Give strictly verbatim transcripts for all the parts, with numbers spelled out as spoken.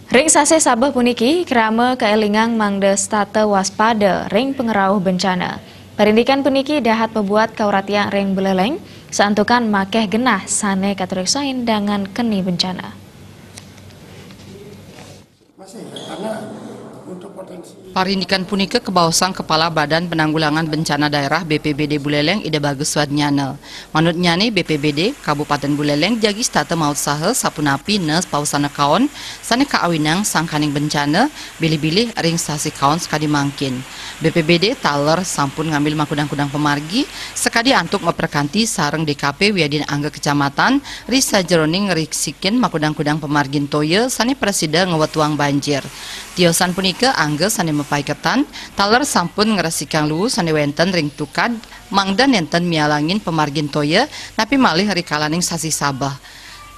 Ring sasih Sabeh puniki krama kaélingang mangda setata waspada ring pangrauh bencana. Parindikan puniki dahat pabuat kawratiang ring Buleleng, santukan makéh genah sané katureksain dangan keni bencana. Parindikan punika kabaosang Kepala Badan Penanggulangan Bencana Daerah B P B D Buleleng Ida Bagus Suadnyana. Manutnyané, B P B D Kabupaten Buleleng jagi setata mautsaha sapunapi nes pawasana kaon sané kaawinang sangkaning bencana, bilih-bilih ring sasih kaon sakadi mangkin. B P B D taler sampun ngambil makudang-kudang pamargi sakadi antuk maprakanti sareng D K P wiadin angga kecamatan ri sajeroning ngresikin makudang-kudang pamargin toya sané prasida ngwetuang banjir. Tiosan punika angga sané mapaiketan taler sampun ngresikang luu sané wénten ring tukad mangda nénten mialangin pamargin toya napi malih rikalaning sasih Sabeh.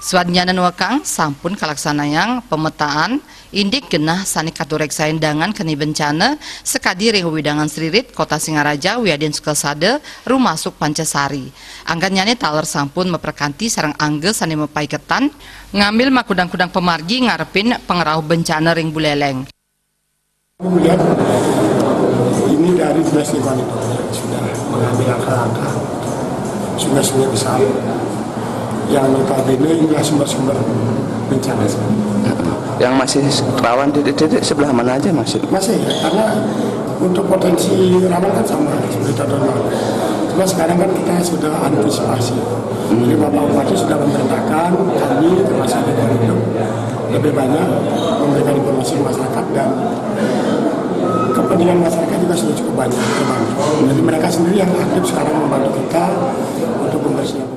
Suadnyana nuekang sampun kalaksanayang pemetaan indik genah sané katureksain dangan keni bencana sakadi ring wewidangan Sririt, Kota Singaraja, wiadin Sukasada, rumasuk Pancasari. Angganyané taler sampun maprakanti sareng angga sané mapaiketan ngambil makudang-kudang pamargi ngarepin pangrauh bencana ring Buleleng. Melihat ini dari dinas lingkungan hidup sudah mengambil langkah-langkah, sungai-sungai besar yang notabene inilah sumber-sumber bencana. Yang masih rawan titik-titik sebelah mana aja, Mas? Masih ya, karena untuk potensi rawan kan sama seperti tahun lalu. Cuma sekarang kan kita sudah antisipasi. Jadi Bapak Bupati sudah memerintahkan kami termasuk di Kominfo lebih banyak memberikan informasi ke masyarakat dan kepentingan masyarakat juga sudah cukup banyak terbantu. Jadi mereka sendiri yang aktif sekarang membantu kita untuk membersihkan.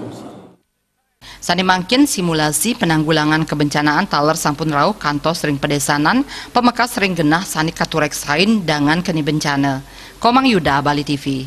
Sané mangkin simulasi penanggulangan kebencanaan taler sampun rauh kantos ring pedesanan, pamekas ring genah sané katureksain dangan keni bencana. Komang Yuda, Bali T V.